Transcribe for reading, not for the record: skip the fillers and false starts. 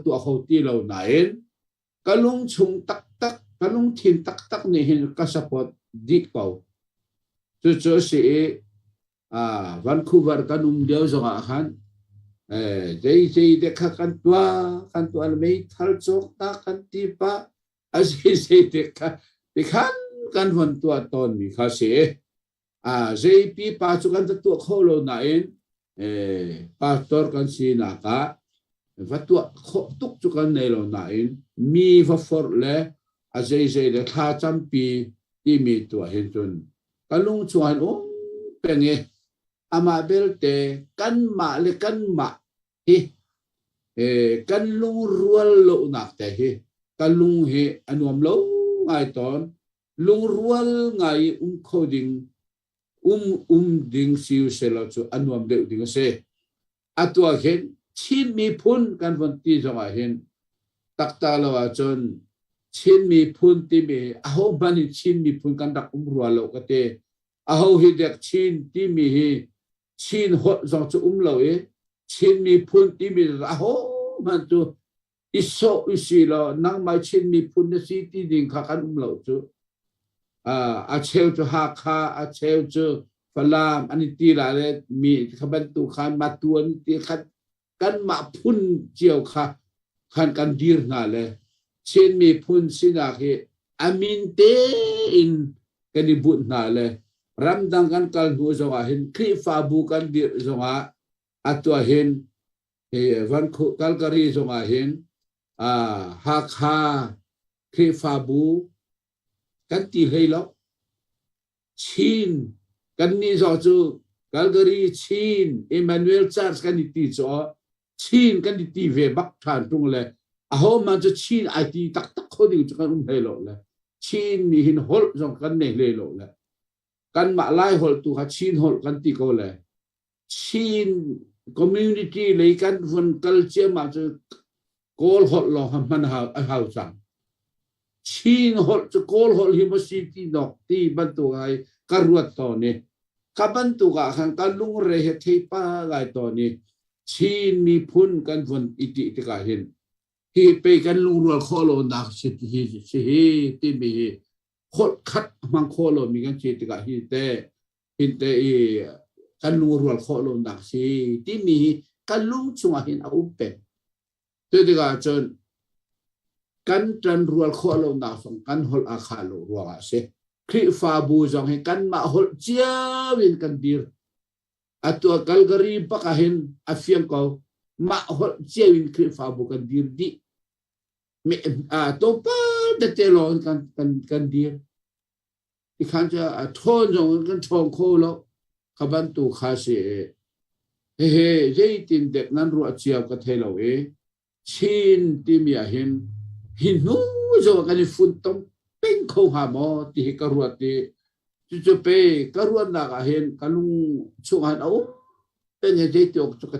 tuah kho ti lo nain ka lungchung taktak ka lungthin taktak nih hin ka support dih ko. Cucu a si i Vancouver kan um lio zongah khan zei zei te kha kan tuah kan tuah meithal cawk ta kan ti pah a zei zei te kha tikhan kan von tuah tawn mi kha si. Zei pipa cu kan va tuah kho lo nain pastor kan sinak ah va tuah khawh tuk cu kan nei lo nain mi va forh le a zeizei le thla campi timi tuah hin cun ka lung chung an um peng i amah belte kanmah le kanmah hi kan lungrual lonak te hi ka lung hi a nuam lo ngai tawn. Lungrual ngai i um kho ding um um ding si selaw cu a nuam deuh ding a si. Atu ah hin Chin miphun kan von ti zong ah hin taktak lo ahcun Chin miphun timi aho hmanh in Chin miphun kan rak um rua lo ka ti. Aho hi dek Chin timi hi Chin holh zong cu um lo i Chin miphun timi aho hmanh cu i sawh i si law nangmah Chin miphun na si ti ding kha kan um lo cu. A cheu cu Hakha, a cheu cu Falam an i ti la le mi kha bantuk khan Matu an ti khan kanmah phun cio kha khan kan dir hna le Chin miphun sinak hi a min tein kan i bunh hna le ramdang kan kal hnu zongah hin Khrihfabu kan dirh zongah atu ah hin hi Vancouver Calgary zongah hin Hakha Khrihfabu kan ti hlei lo. Chin kan nih zong cu Calgary Chin Emmanuel Church kan i ti cu Chin kan i ti ve bak ṭhan ṭung le aho man cu Chin ai ti taktak kho ding cu kan um hlei lo le Chin nih hin holh zong kan nei hlei lo le kanmah Lai holh tu kha Chin holh kan ti ko le Chin community lei kan vun kal ciammah cu Kawl holh lawng kha hman a hau cang. Chin holh cu Kawl holh hi maw si ti nok ti bantuk ai ka ruat tawn i ka bantuk ah khan ka lungre he thei pa lai tawn i Chin miphun kan vun i ti tikah hin hi pei kan lungrual khawh lo nak si hi si hi timi hi holh khat hmang khawh lomi kan si tikah hi te hinte i kan lungrual khawh lonak si timi hi kan lung chungah hin a um peng. Cu tikah cun kan ṭanrual khawh lonak zong kan holh a khah lo ruangah a si. Khrihfabu zong hi kanmah holh cio in kan dir. Atu ah Calgary bak ah hin a fiang ko. Mah holh cio in Khrihfabu kan dir dih. Tlawmpal tete lawng in kan, kan, kan dir. Tikhan cu a ṭhawn zong in kan ṭhawng kho lo. Kha bantuk kha si i hihi zeitin dek nan ruah cio ka thei lo i Chin timi ah hin hi hnu zong kan i funtom peng kho hnga maw ti hi ka ruat i cucu pe ka ruahnak ah hin ka lung chungah hin a um peng i zeiti awk cu ka.